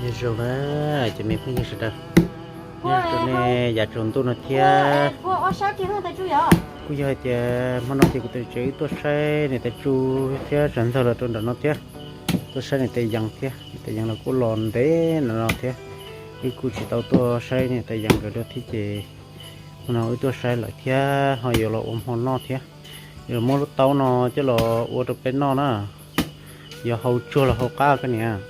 Zoo na, cov me phooj ywg sawv daws, nyob rau nej yav tsaus ntuj no thiab. Kuj yog hais tias hmo no ces kuv tus tsev wb tuaj saib niam tais Tsu thiab, sawv ntxov los rau nram no thiab, tuaj saib niam tais Yees thiab. Niam tais Yees los kuj los ntev no no thiab, wb kuj tsis tau tuaj saib niam tais Yees nkawd dua thiab ces hmo no wb tuaj saib lawm thiab ho yuav los ua hmo noj thiab. Yuav muab lub taub no coj los ua rau peb noj na. Yuav hau tsuag los hau qab koj niam?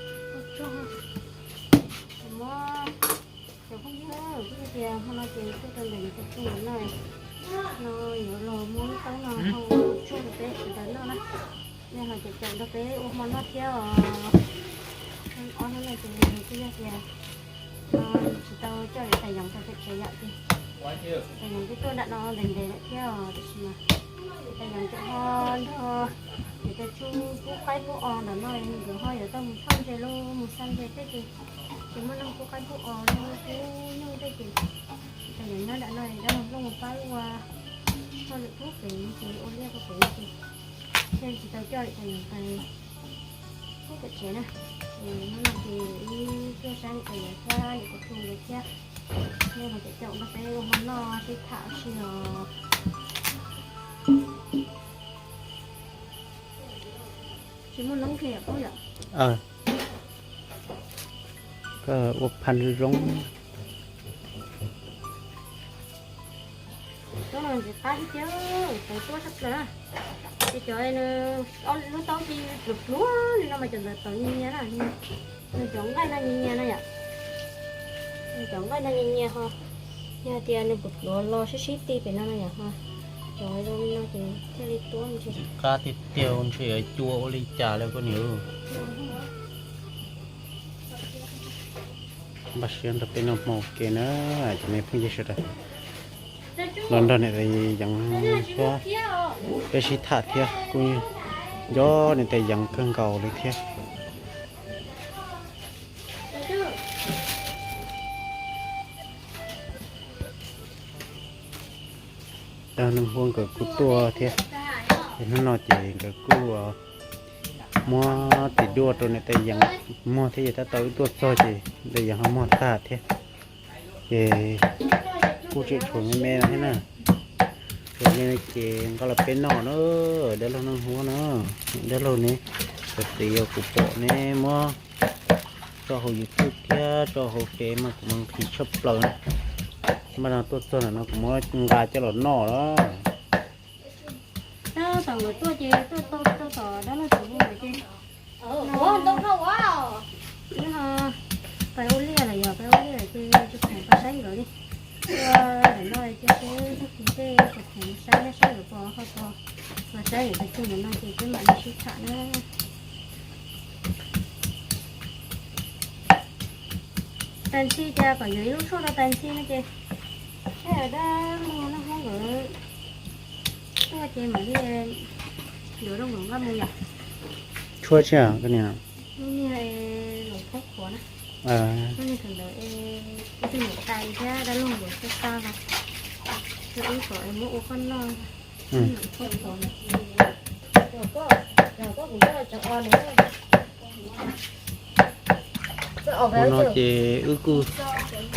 Cov phooj ywg, kuv tias hmo no ces tuaj rau ntawm niam tais Tsu no, no yuav los muab lub taub no hau tsuag rau peb sawv daws noj na. Nej ho caum caum nrog peb ua hmo noj thiab os. Ob hnub no ces kuj yog tias tsis tau coj niam tais Yees rau pem tsev yom ces niam tais Yees twb tuaj nram no ntev ntev lawm thiab os, tiam sis mas niam tais Yees tseem ho nrog niam tais Tsu pub qaib pub os ntawm no, nkawd ho yuav tau mus thauj ntses los mus xa ntses tej ces tsis muaj neeg pub qaib pub os los pub nyuj tej ces niam tais Yees nyob nram no dab laug plooj mus pab ua hauj lwm pub pem ces ua liaj pub pem ces thiaj tsis tau coj niam tais Yees pais pub pem tsev na. Hnub no ces wb tuaj saib niam tais Yees thiab niam tais Tsu nkawd thiab, nej ho caum caum nrog peb ua hmo noj sib tham ua si os. Tsis muaj noob kiag yom Paub yom? Koj ua phaj zoo zoo. Tub no ntxim qab ib tiag, tawv tuab tshaj plaws. Ces cov lub taub ci pluav pluav li no mas cov ntawd tawv nyias nyias na. Nws cov nqaij no nyias nyias no yom. Nws cov nqaij no nyias nyias ho, yog tias nws pluav pluav los sib sib ti pem no no yom ho, cov zoo li no ces thiaj li tuab ntshe. Qab tiag tiag ntshe yuav cua ua li cas lawm koj niam. Npaj siab nrog peb noj hmo ua ke na, cov me phooj ywg sawv daws. Los nrog niam tais Yees thiab peb sib tham thiab kuj nco niam tais Yees kawg nkaus li thiab. Dab laug Neej Huab nkawd kuj tuaj thiab, ces hnub no ces nkawd kuj muab tis duaj rau niam tais Yees muag thiab, ces tab tom wb tuaj txog ces niam tais Yees ho muag tag thiab. Ces kuj tseem tshuav me me no thiab na. Tshuav me no ces nqa los peb noj na, dab laug Neej Huab na. Dab laug ne, cov txiv uas kuv pom ne muab tso hauv YouTube thiab tso hauv Face mas kuv mas nqhis tshaj plaws na. Npaj no tuaj txog ntawm no kuv muab nqa coj los noj lawm. Tab tom nkawd tuaj ces tuaj tau tau tom dab laug txiv hu lawm ces, ua ntau no ua, wb ho pais ua liaj lawm, yog pais ua liaj lawm ces tsis khoom pais saib nkawd li. Ua ntawm no ces peb tag kis tej tsis khoom saib saib nkawd puas ho tau los saib niam tais Tsu ntawm no ces peb mam li sib tham na. Tais ntxhi cas kom yuav ib lub tshuaj rau tais ntxhi no ces, thiab dab laug Neej Huab nkawd tuaj ces mam li yuav rau nkawd nqa mus yom. Tshuaj tsi koj niam? Lub niag los khaub khuav na. Lub niag thaum ntawd es ib tug niam tais thiab dab laug nkawd tuaj xa los rau wb kom muab ua qhov noj. Khaub khuav. Hnub no ces wb kuj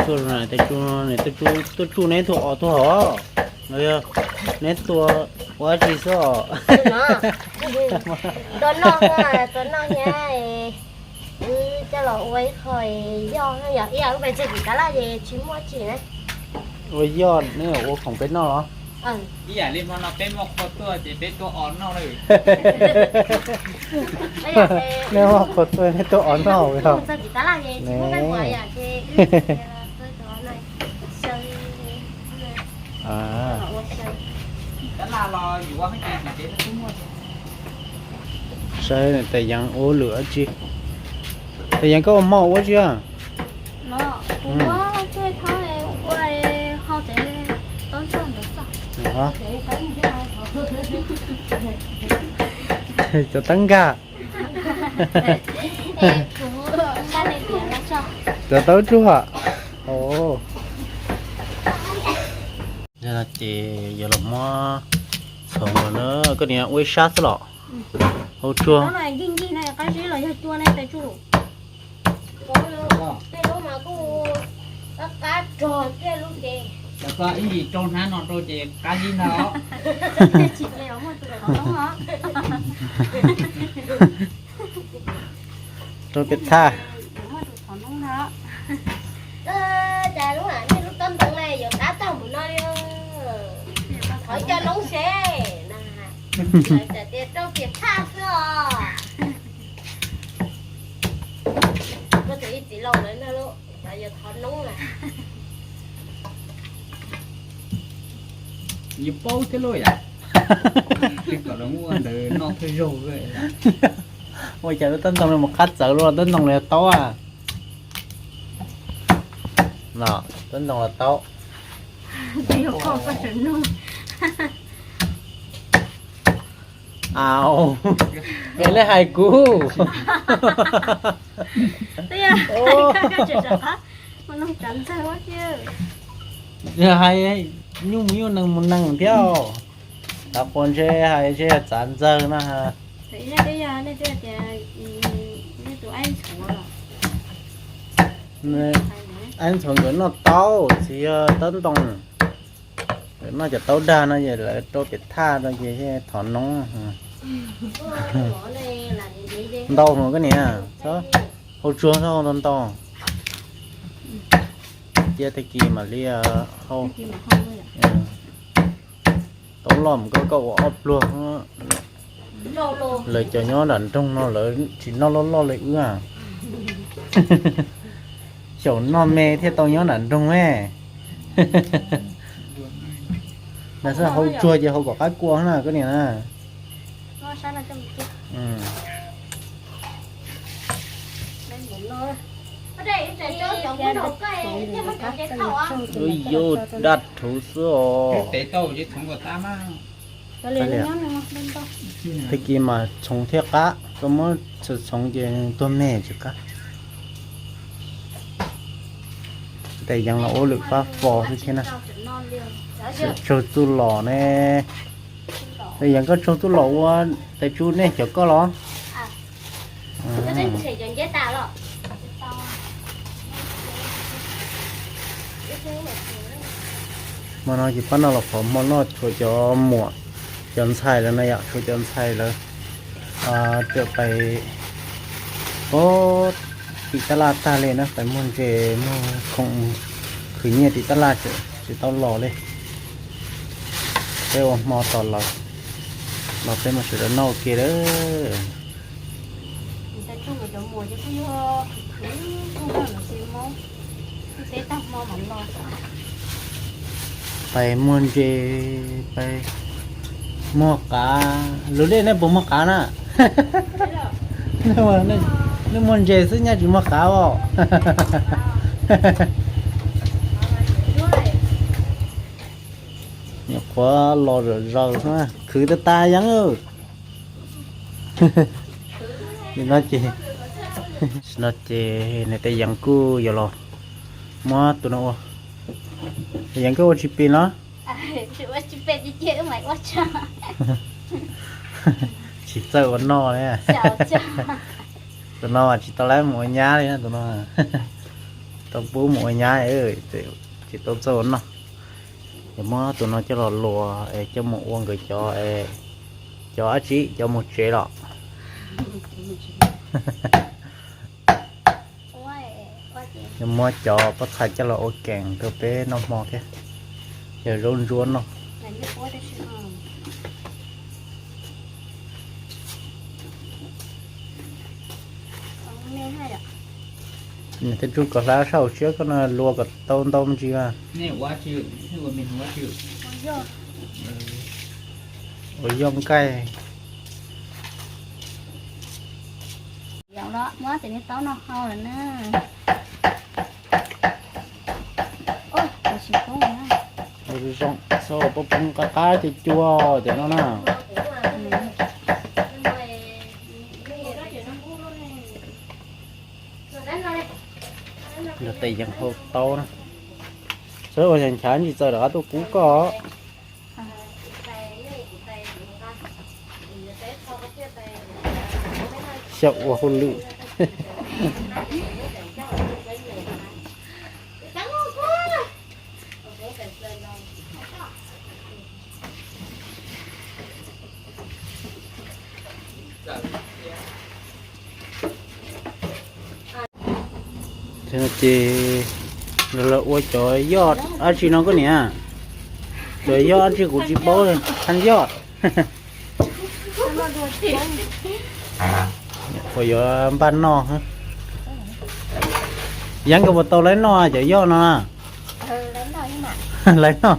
tuaj rau niam tais Tsu, niam tais Tsu, tuaj tsuj neb tug os tug hov, los yog neb tua ua dab tsi xwb os? Tua noj, tua noj thiab, wb coj los ua ib qho yoj, yog ib yam wb pais txog tim tab laj ces tsis muaj dab tsi na. Ua yoj neb ua khoom peb noj los? Ib yam li hmo no peb muaj qhua tuaj ces peb tua os noj lawm. Neb muaj qhua tuaj neb tua os noj os. Txog tim tab laj ces tsis muaj nqaij muas yom ces saib tais Yeev ua lwm dab tsi. Tais Yeev koj ua hmo ua dab tsi? Cov teeb nkag. Cov taub tsuag. Ces yuav los muab txhoov los na, koj niam ua ib sab xwb los? Hau tsuag. Tej lub mas kuj qab qab rog tej lub ces. Cov koj ib yim rau hnab no rau ces qab zib ntag os. Tsis muaj tus thov noob os. Rau pem thaj. Muaj tus thov noob ntag. Cas lub, nej lub taub ntoo ne yuav qab tag npaum no li. Thov cov noob seb na. Lawv txawm tias rau pem thaj xwb os. Koj tus ib txiv laus lawv no lub, cov yuav thov noob na. Yus paub thiab lauj yam. Kom lawv muaj ntawd noj thawj zaug. Ua cas lub taub ntoo no mus qab txawv lub taub ntoo los taub a. No, taub ntoo los taub. Au, es nej hais kuv. Yog hais nyuj mus nyuj nees mus nees thiab. Tav qua ntshe hais ntshe yog txav ntxawg na. Aib ntxhuav nkawd noj taub tsis yog taub ntoo. Nkawd noj cov taub dag no ces lawv rau pem thaj no ces thov noob. Ntau heev koj niam, hau tsuag txhob hau ntau ntau. Cia tag kis mam li hau. Taub loj mus koj koj ua ob pluag. Lawv cov nyob nram nroog no lawv tsis noj loj loj li wb. Xyaum noj me thiaj tau nyob nram nroog me. Lam xwb hau tsuag ces hau kom qab kua na koj niam na. Ub, yuav daj rhuv xwb os. Tag kis mas txhoov thiaj qab, koj muab txhoov txhoov ces tuag me tsis qab. Tes yeev los ua lwm pab fo xwb thiab na. Tsaug txuj lom ne. Tes yeev koj tsaug txuj lom ua tes tsuj nej cov koj los. Hmo no ces pab no los qhov hmo noj tshuav cov muam cov ntxhais lawv na yom, tshuav cov ntxhais lawv txawm pais pab tim tab laj tag li na, pais muag ntses muag khoom khwv nyiaj tim tab laj tsis tau los li. Peb ua hmo tos lawv los peb mus sawv daws noj ua ke lawm. Pais muag ntses, pais muag qav, lub dej nej puas muag qav na? Nej muag ntses xwb nyaj tsis muag qav os. Nyuam qhuav los zom zaws xwb, khwv tas tas yeeb. Nim no ces, nim no ces nws tes yeev kuj yuav los muab tus no ua. Tes yeev koj ua tsis pis no? Tsis txawj ua noj li. Tus no mas tsis tau lab mus ua nyab li na tus no. Tau pub mus ua nyab, tsis tau txawj ua noj. Yog muab tus no coj los luas es coj mus ua nkawd cov, cov dab tsi cov mus tsev los. Yog muab cov pob txha coj los ua keem rau peb noj hmo thiab, yog zaub ntsuab noj. Tej tsuj kom hlab sab hauv siab koj no luas kom tau ntau me ntsis. Ua yoj nqaij. Muab tes niag taub no hau lawm na. Zoo, txhob poob poob qab qab cua cua cov no na. Yog tes yeev hau taub na. Txhob ua nchav ntsis txawm rov qab tuaj pub koj. Xyaum ua hauj lwm. Ces lawv ua cov yoj dab tsi no koj niam? Cov yoj dab tsi kuv tsis paub, thaj yoj. Uas yuav npaj noj. Yeeb, koj puas tau laib noj cov yoj no? Laib noj.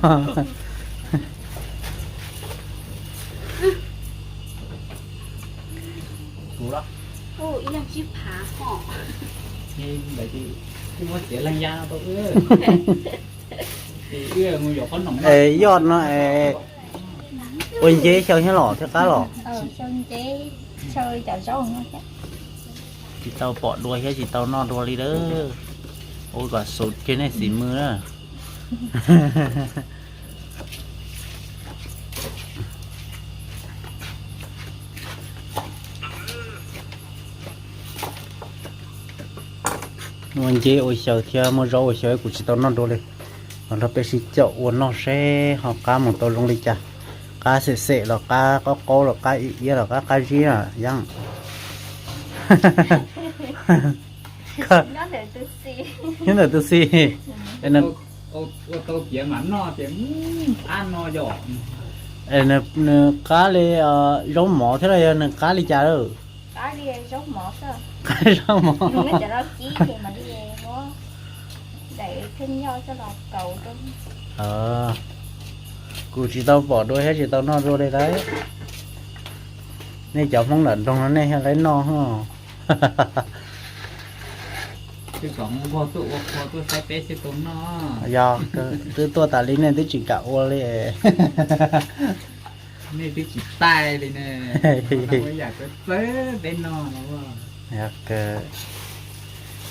Es yoj no es ua nceb xyaw thiab los thiab qab los? Tsis tau pom dua thiab tsis tau noj dua li lawm. Ua kom xum kiag nej xim mws na. Muaj nceb ua xyaw thiab muaj zaub ua xyaw kuv tsis tau noj dua li. Los nrog peb sib caum ua noj seb ho qab mus tau zoo li cas. Qab xem xem los qab qaub qaub los qab iab iab los qab qab zib na Yeeb. Nyob ntawm tus xis. Nws qab li zaub mov thiab los yog nws qab li cas lawm? Qab zaub mov. Kuv tsis tau pom dua thiab tsis tau noj dua li lawm. Nej cov Hmoob nram nroog no nej thiaj laib noj ho. Yog, twb tuaj tas li nej twb tsis kam ua li. Nej twb tsis taij li ne. Yog,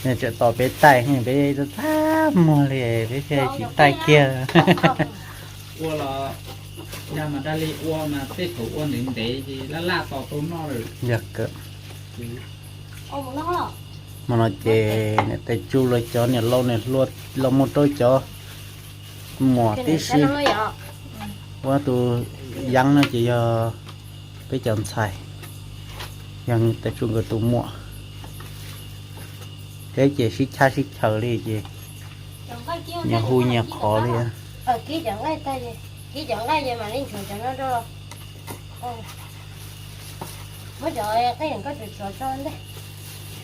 nej tseem tos peb taij, peb txaj muag li, peb thiaj tsis taij kiag. Ua los yog mas dag li ua mas tej thaum ua ntev ntev ces laj laj tos tau noj lawm. Yog kawg. Hmo no ces niam tais Tsu los cov niam laus niam hluas los mus rau cov muam tib si. Ua tus Yeeb no ces yog peb cov ntxhais, yog niam tais Tsu nkawd tus muam. Peb ces sib chab sib chaws li ces nyias hu nyias qhov li.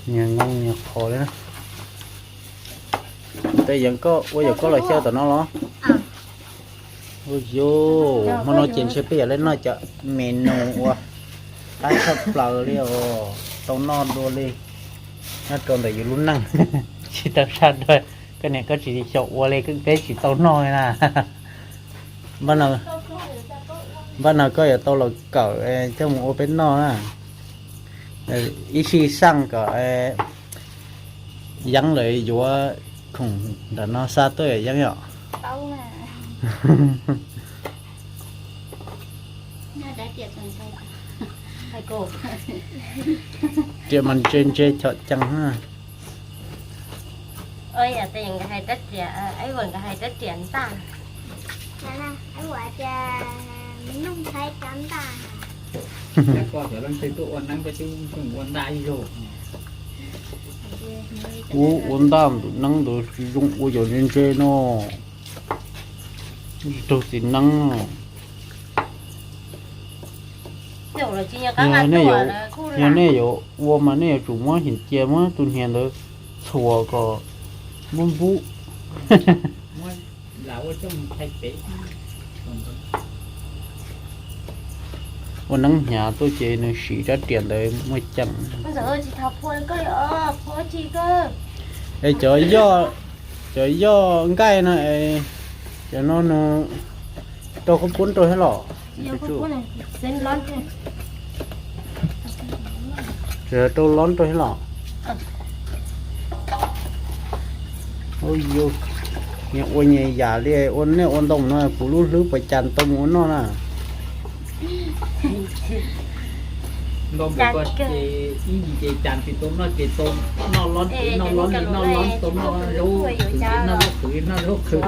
Nyias hu nyias qhov li. Tej yeev koj ua yog koj los xyaw tom no los? Ua yus, hmo no ces ntshe peb yuav los noj cov menu uas qab tshaj plaws li os, tau noj dua li nyob rau ntawm yus lub neej. Tsis tau saj dua, koj niam koj tsis xyaum ua li peb tsis tau noj li na. Npaj no koj yuav tau los kawm coj mus ua peb noj na. Ib sij xaj kom Yeeb lawv yuav khoom nram no xa tuaj Yeeb yom. Riam mas ntse ntse chom cees na. Ub, ua ntaj ntawm neeb ntawd tsis zoo ua cov ntse ntse no. Tsis raug txiv neeb. Yog nej yuav ua mas nej yuav tsum muab hnyuv cia, muab tus hniav ntawd txhuam kom npub npub. Ua neeb hnyav tuaj ces nws siv rab riam ntawd muaj ceem. Es cov yoj, cov yoj nqaij no, cov no nws rau khaub poob rau thiab los? Tsis rau lob rau thiab los? Ua nyias yam li, ua nej ua ntau no kuv lub hlwb puas cas tau mus ua noj na? Ib ntsis ces cas tsis tau noj ces tau noj lob, noj lob li noj lob, tau noj zaub qhwv li noj zaub qhwv, noj zaub qhwv.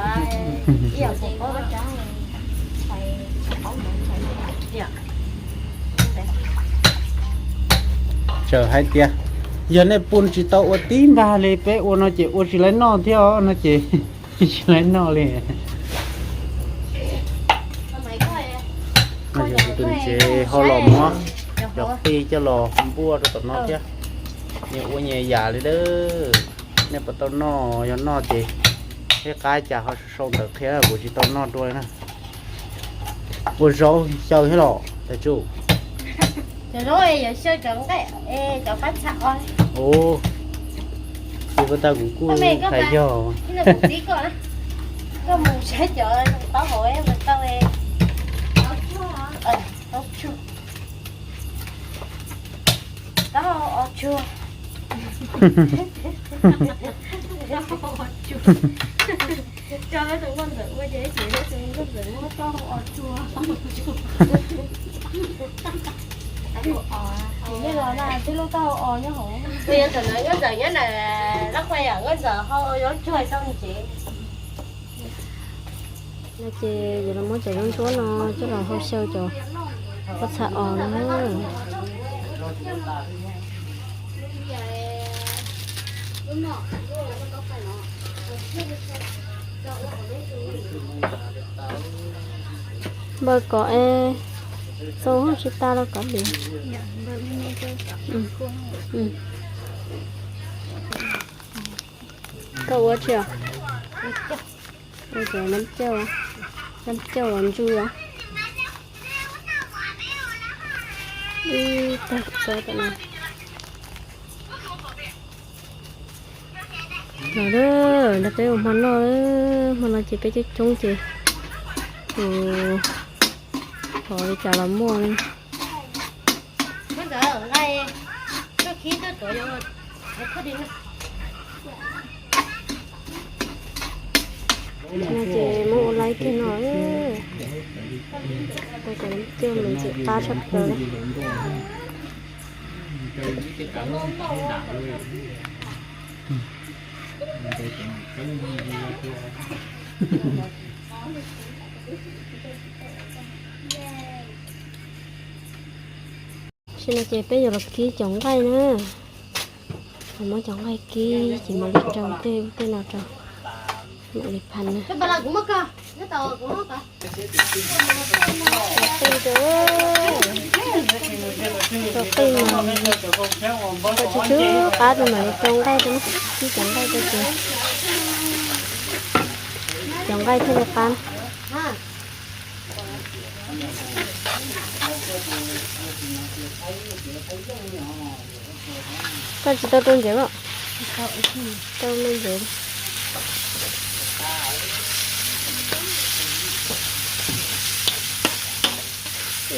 Ib yam li peb ua, peb ua, peb ua, peb ua, peb ua, Txawm hais tias yog nej pun tsis tau ua tib npag li, peb ua no ces ua tsis laib noj thiab os, no ces tsis laib noj li. No yog tus ntsev ho los muab cov qij coj los npuaj rau tom no thiab. Nyias ua nyias yam li dawb. Nej puas tau noj? Yog noj ces thiab qab cas ho sau ntawv qhia, kuv tsis tau noj dua li na. Ua zaub xyaw thiab los tas tsuj. Ua, ces koj tau kuv kuj hais yog. No ces yuav los muab cov zaub ntsuab no coj los hau xyaw cov pob txha os na. Npaws kom es txaus tsis tas los kov diav. Koj ua tsi os? Ua cov nab cauj, nab cauj los ntsw os. Ib tag txo tam no. Los lawm, peb ua hmo noj, hmo no ces peb coob coob ces ua, thov li cas los muaj li. No ces muab ua laib kiag no, ua cov nab cauj me ntxim qab tshaj plaws li. Tam sim no ces peb yuav los kib cov nqaij na. Muab cov nqaij kib ces mam li rau tej ub tej no rau, mam li phaj na. Rau qij rau, rau qij mas, rau tsis tshwb qab rau mam li rau nqaij rau, kib cov nqaij rau ces, cov nqaij thiaj li qab. Koj tsis tau rau ntsev los? Tau me ntsev.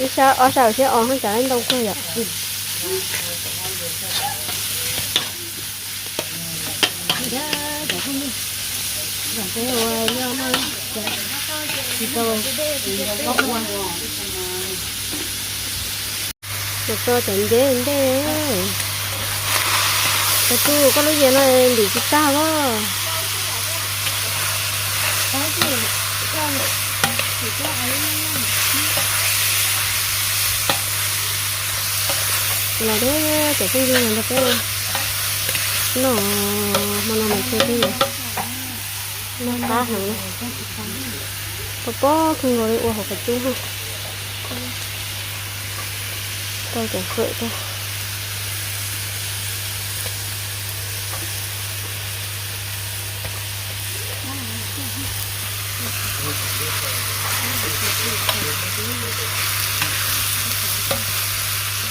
Ib sab ob sab thiab os, haj tseem ntau kawg yom. Cov tso cov nceb ntej. Tus tub, koj lub yias no ntim tsis tag los? Los thiab cov phooj ywg nrog peb noj, hmo no mas tseg peb noj qab heev na. Pos pob kawg nkaus li, ua hauv qhov cub na. Tau cov fawm tag.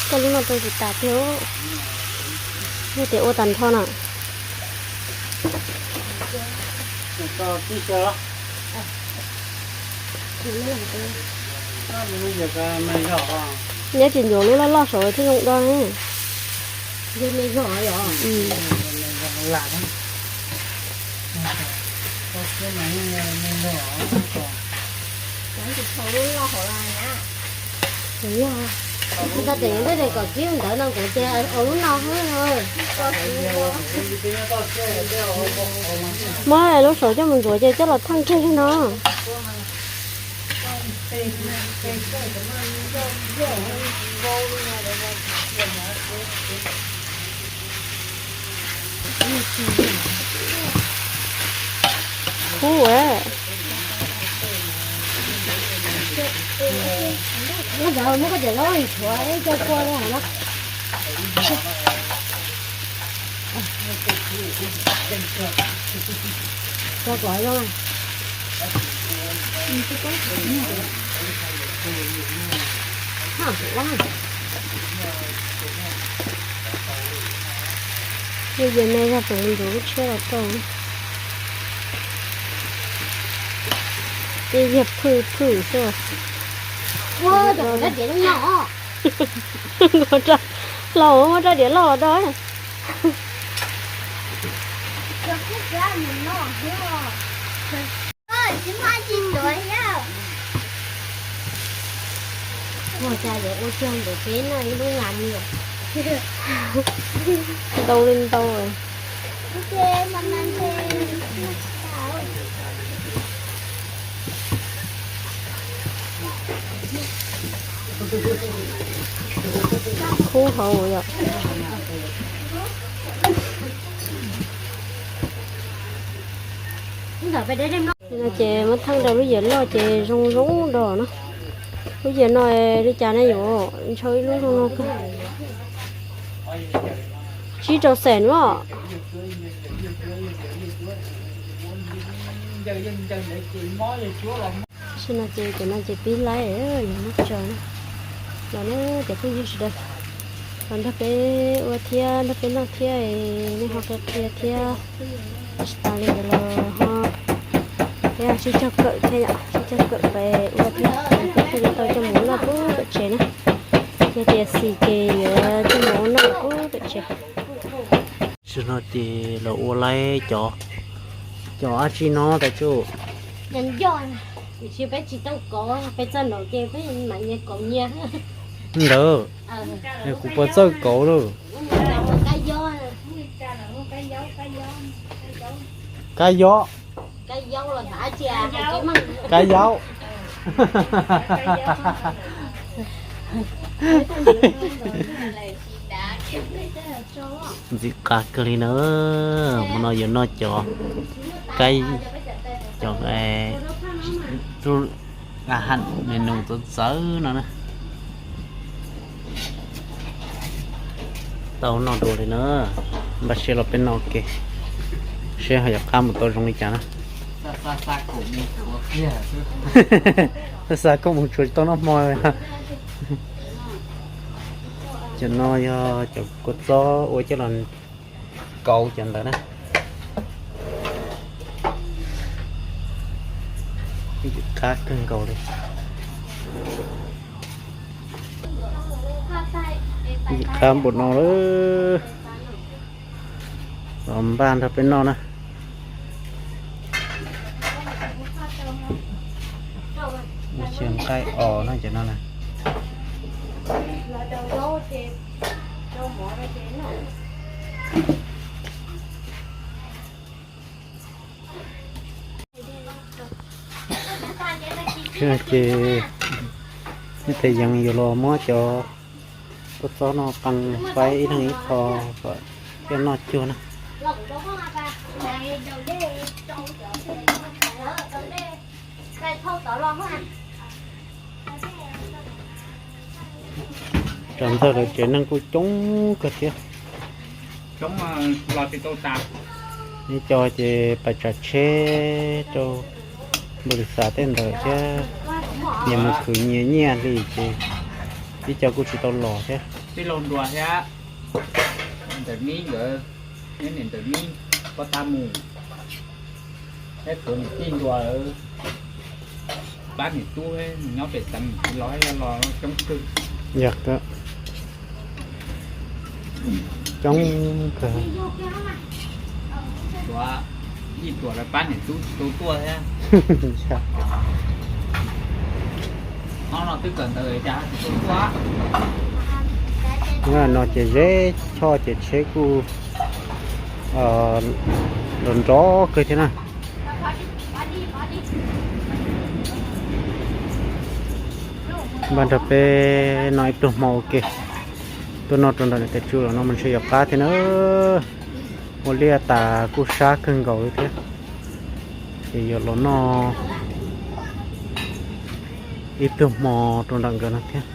Koj lub no rau tsis tas tiag, yog tias ua tag nrho na. Nyob tsis ncuav lub loj loj saud thiaj zoo do ne. Yog, tau tias yuav ntej kom kib ntawd no kuv tias ua lub no xwb. Muab lub saud coj mus ntxuav ces coj los theej kiag li no. Kub a. Muab cov, muab koj cov zaub tshuav ib co kua rau hauv no. Tso kom zoo. Yog yam no yog tus ntxuav lub tshiab los tau. Tej yog phwj phwj xwb. Ua, cov kua rab diav zoo nyob os. Kua rab, los muab rab diav loj los do. Cov kua rab mus noj xwb os. Tsis muaj dab tsi tuav thiab. Ua cas yuav ua cuag ntawm peb noj ib lub nas li os. Ntau li ntau. Kub hauv yom. No ces muab theej rau lub yias loj ces zoo zoo do na. Lub yias no li cas ne yuav ntshaw ib lub zoo no kawg. Tsib rau xees os. Tam sim no ces cov no ces pib laib, yog muab tso na. Los na cov phooj ywg sawv daws, los nrog peb ua thiab nrog peb noj thiab, nej ho qhia qhia thiab. Tsis tas li ntawd los ho peb sib cog kawm thiab yom, sib cog kawm peb ua thiab, peb thiaj li tau coj mus noj pub pem tsev na. Yog tias xis ces yuav coj mus ua noj pub pem tsev. Tam sim no ces los ua laib cov, cov dab tsi no tas tsuj? Tiam sis peb tsis tau kauv, peb txog nraud ces peb mam nyias kauv nyias. Ntawd, kuv puas txawj kauv lawm. Kab yob. Kab yaub. Ntxim qab kawg li na. Hmo no yuav noj cov kab, cov, a, haj menu txawv txawv no na. Tau noj dua li na. Npaj siab los peb noj ke, seb ho yuav qab mus tau zoo li cas na. Xav xav koj mus tsuas tsis tau noj hmo. Cov no yog cov kua txob ua coj los kauv cov ntawd na. Qab kawg nkaus li. Qab npaum no lawm. Los npaj nrog peb noj na. Ua xyaw nqaij os no ces no na. Ces nej tes yees yuav los muab cov kua txob no qee faib ib leeg ib qho kom coj noj cuag na. Cov ntxawg lawv tsev neeg kuj coob kawg thiab. Ib co ces pais tsav tsheb rau npau li xav tej ntawd thiab, nyias mus khwv nyias nyiaj li ces ib co kuj tsis tau los thiab. Tij laug Nruas thiab Ntxawm Mib nkawd, neb niam Ntxawm Mib pob tab mus, thiab tus niam tij Nruas lawv pab niam tub nyob pem xeev los los coob kawg. Yog, coob kawg. Ua ib tuam lawv pab niam tub tsis tau tuaj thiab. Ob no twb kawm ntawv cas tsis tau tuaj. No ces zeb choj ces tsheb kuj nrov nrov kawg thiab na. Npaj nrog peb noj ib pluag hmo ua ke. Tuaj noj rau nram niam tais Tsu los no mas ntshe yuav qab thiab na. Ua liaj tas kuj sab kawg nkaus li thiab. Ces yuav los noj ib pluag hmo rau nram nkawd no thiab.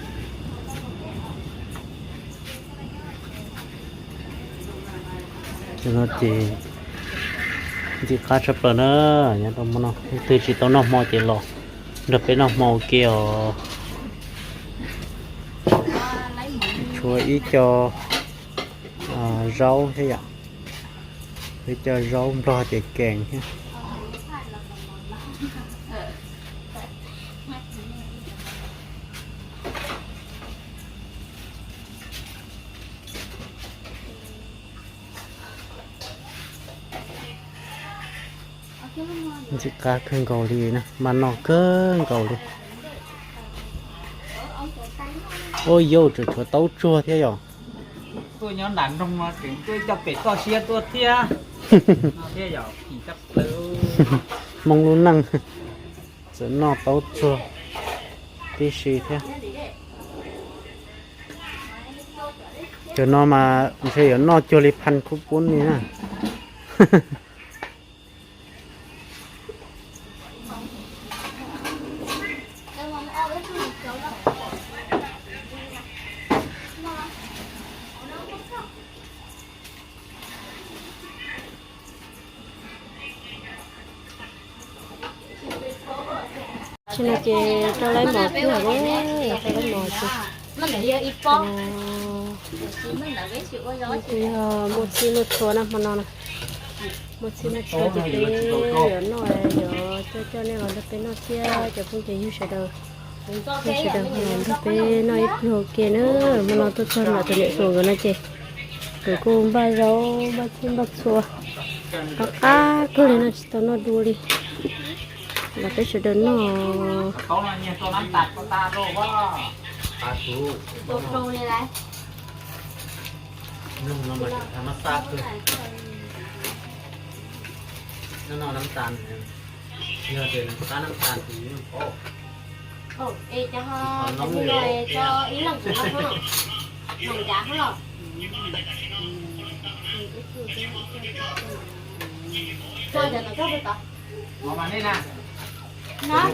Ces no ces ntxim qab tshaj plaws na, nyob rau hmo no leej twg tsis tau noj hmo ces los nrog peb noj hmo ua ke os. Tshuav ib co zaub thiab yom, ib co zaub nplog ces kees thiab. Ntxim qab kawg nkaus li na, mas noj kawg nkaus li. Ua yau tseem tshuav taub tsuag thiab yom. Tuaj nyob nram nroog no tseem tuaj coj pem toj siab tuaj thiab. No thiab yom, phim tshaj plaws. Hmoob lub neej txawm noj taub tsuag tib si thiab. Cov no mas ntshe yuav noj cuag li Phan Khub Pub li na. Tsis no ces rau laib mov twg hos, rau laib mov ces tus yog muaj txhij muaj txhua na hmo no na. Muaj txhij muaj txhua ces peb yuav noj, yuav coj coj nej los nrog peb noj thiab cov phooj cov ywg sawv daws. Peb sawv daws ho los nrog peb noj ib pluag ua ke na. Hmo no tuaj txog nram tus niam hluas nkawd no ces nkawd kuj npaj zaub npaj txhij npaj txhua qab qab kawg li no tsis tau noj dua li. Los peb sawv daws noj.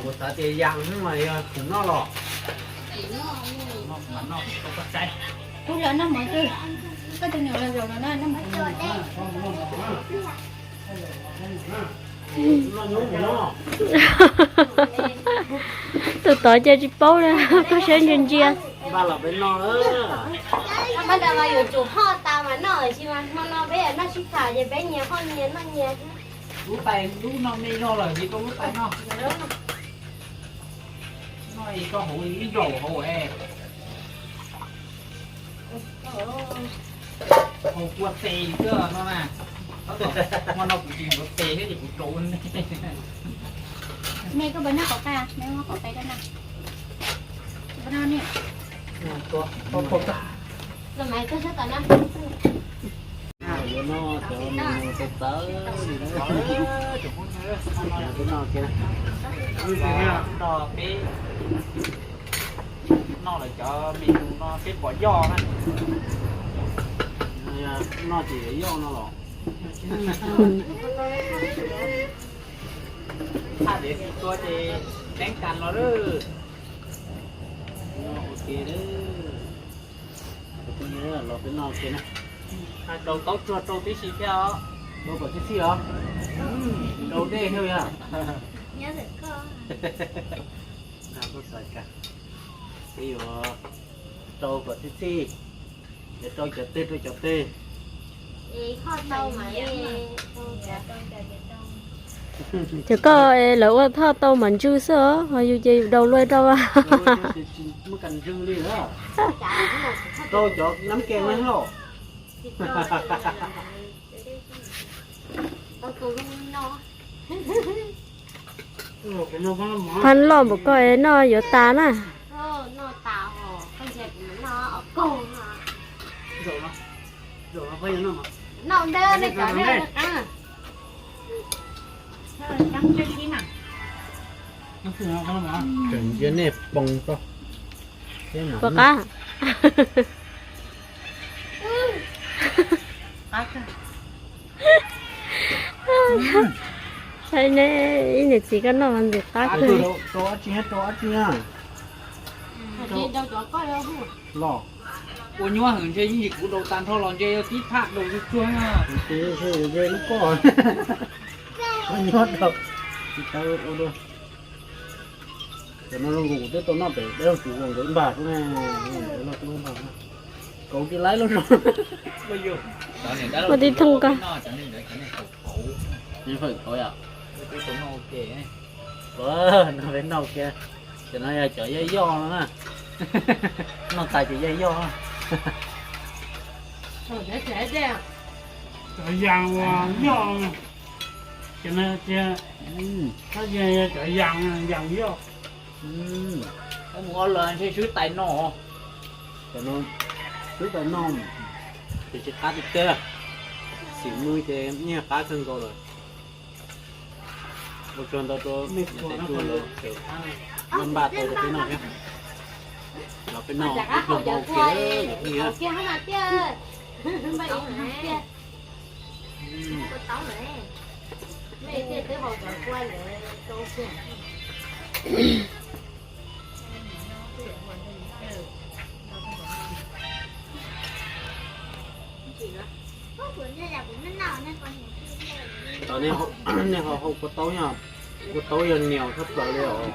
Kuv xav tias yam xwb mas yog kuv noj los. Kuv los noj mov xwb, koj tus niam los zaum los na, noj mov. Tus tod ces tsis paub na, koj saib ntsia ntsia. Npaj los peb noj. Npaj los yuav tsum hoj tas mas noj, tiam sis mas hmo no peb noj sib tham ces peb nyias hoj nyias noj nyias. Lub tais lub no me zog lawm ces rau lub tais no. Noj es rau hauv ib zaug hauv es. Hauv kua tes xwb no na. Hmo no kuv tsis yuav tes thiab ces kuv rau nej. Me koj puas noj qauv tais, me muab qauv tais rau na. Yuav noj cov menu txawv txawv li na. Peb noj kiag na. Noj lawm cov menu no peb pom yoj na. Noj ces yoj no los. Thaj dev tsis tua ces teeb kas los lawm. Noj ua ke lawm. Los peb noj ua ke na. Rau taub tsuag rau tib si thiab os. Rau kom txhij txhij os. Rau dej thiab yog. Peb yuav rau kom txhij txhij, yuav rau cov twg rau cov twg. Ces koj lawv ua thoj tau mas ntsw xwb os, ho yus ces yus daus luaj rau. Muaj kas ntsw li na. Rau cov nab ke na los. Phab loj npaum koj es noj yuav tas na. Tseem ntsia nej poob tau. Puas qab? Saib ne, ib niam txiv koj noj mas ntxim qab kawg. Ua nyuaj heev ntshe yeej yim kuv daus tag nrho los ntshe yuav tib phaj daus tsuag tsuag. Lub ko, ua nyuaj daus, tsis tau ua dua. Cov no zoo nkaus kuv twb tau noj pem dab laug tsis zoo nkawd npag xwb ne, dab laug tub npag. Kauv kiag laib lub no. Ua tib thooj koj. No peb noj kiag, cov no yog cov yoj yoj no na. Noj tas ces yoj yoj. Cov yas uas yoj, cov no tiag, cov yas, yas yoj. Mus ua los ntshe swb tais no. Cov no swb tais no, ces tsis qab tiag tiag. Xim mws ces yeej qab kawg nkaus lawm. Ua tsaug ntau rau tus tub lawv npaj tau rau peb noj thiab. Los peb noj ib pluag ua ke, cov phooj ywg. Tau, nej ho hau kua taub, kua taub yog nias tshaj plaws li os.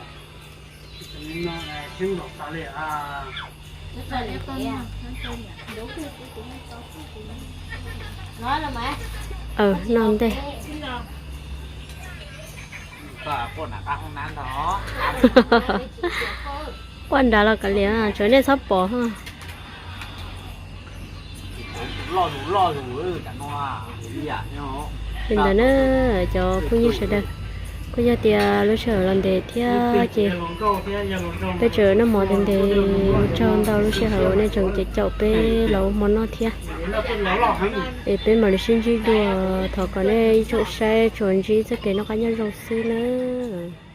Noj ntej. Quaj nrad los kav liam, tsuav nej txhob pom. Li ntawd na, cov phooj ywg sawv daws, kuj yog tias lub sij hawm los ntev thiab ces peb tseem noj mov ntev ntev, ua tsaug ntau lub sij hawm uas nej tseem caum peb los ua hmo noj thiab. Es peb mam li sib ntsib dua, thov kom nej ib tsoom saib tsuas ntsib txoj kev noj qab nyob zoo xwb nawb.